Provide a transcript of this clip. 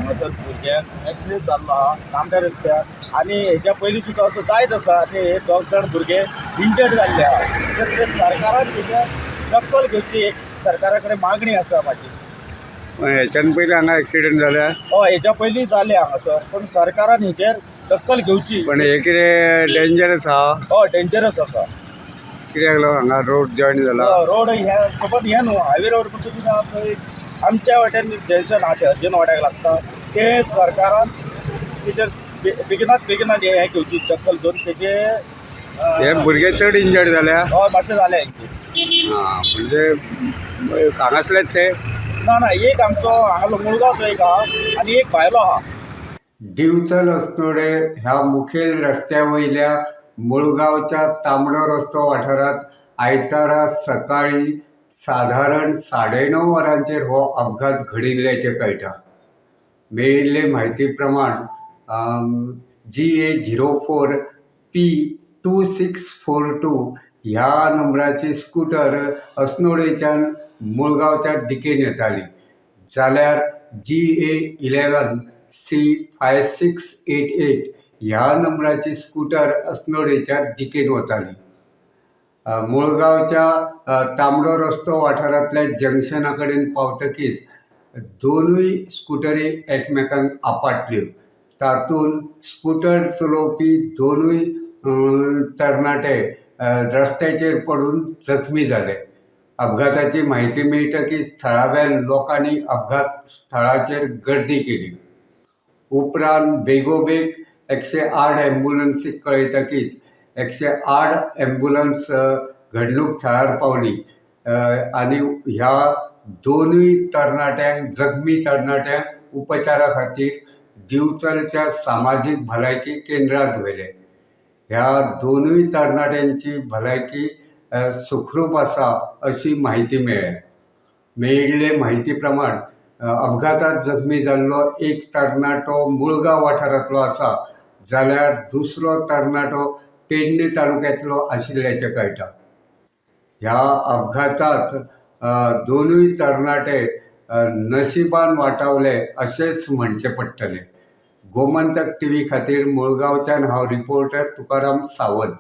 हांगासर भुरग्यांक एक्सिडेंट जाल्लो आहा तांबड्या रस्त्यार आनी हेच्या पयलीं सुद्दां असो जायत आसा आनी हे दोग जाण भुरगे इंजर्ड जाल्ले आहा. तर ते सरकारान तेजेर दखल घेवची एक सरकारा कडेन मागणी आसा म्हाजी. ह्याच्यान पयलीं हांगा एक्सिडंट जाल्या? हय, हेच्या पयलीं जाले हांगासर, पूण सरकारान हेचेर दखल घेवची. पण हे कितें डेंजरस आहा? हय, डेंजरस आसा. कित्याक लागून हांगा रोड जॉईन जाला? रोड ह्या फकत हें न्हू, हायवे रोड, पण सुद्दां थंय आमच्या वाटेन जंक्शन आहा तें हरजन वाड्याक लागता. तें सरकारान तेजेर बेगिनात बेगिनात हें घेवची, दखल घेवन तेजे. हे भुरगे चड इंजर्ड जाल्या? हय, मातशें जालें हेंचे. आं, म्हणजे हांगासलेच ते? ना ना, एक आमचो हांगा मुळगांवचो एक आहा आनी एक भायलो आहा. दिवचल अस्नोडे ह्या मुखेल रस्त्या वयल्या मुळगांवच्या तांबडो रस्तो वाठारांत आयतारा सकाळीं सादारण 9:30 वरांचेर हो अपघात घडिल्ल्याचें कळटा. मेळिल्ले म्हायती प्रमाण GA 04 P 2642 ह्या नंबराची स्कुटर अस्नोडेच्यान मुळगांवच्या दिकेन येताली, जाल्यार GA 11 C 5688 ह्या नंबराची स्कुटर अस्नोडेच्या दिकेन वताली. मुळगांवच्या तांबडो रस्तो वाठारांतल्या जंक्शना कडेन पावतकीच दोनूय स्कुटरी एकमेकांक आपटल्यो. तातूंत स्कुटर चलोवपी दोनूय तरणाटे रस्त्याचेर पडून जखमी जाले. अपघाताची म्हायती मेळटकीच थळाव्या लोकांनी अपघात स्थळाचेर गर्दी केली. उपरांत बेगोबेग 108 एम्बुलन्सीक कळयतकीच 108 एम्बुलन्स घडणूक थळार पावली आनी ह्या दोनूय तरणाट्यांक, जखमी तरणाट्यांक उपचारा खातीर दिवचलच्या सामाजीक भलायकी केंद्रांत व्हेले. ह्या दोनूय तरणाट्यांची भलायकी सुखरूप आसा अशी म्हायती मेळ्ळ्या. मेळिल्ले म्हायती प्रमाण अपघातांत जखमी जाल्लो एक तरणाटो मुळगांव वाठारांतलो आसा, जाल्यार दुसरो तरणाटो पेडणे तालुक्यांतलो आशिल्ल्याचें कळटा. ह्या अपघातांत दोनूय तरणाटे नशिबान वाटावले अशेंच म्हणचें पडटलें. गोमंतक टीव्ही खातीर मुळगांवच्यान हांव रिपोर्टर तुकाराम सावंत.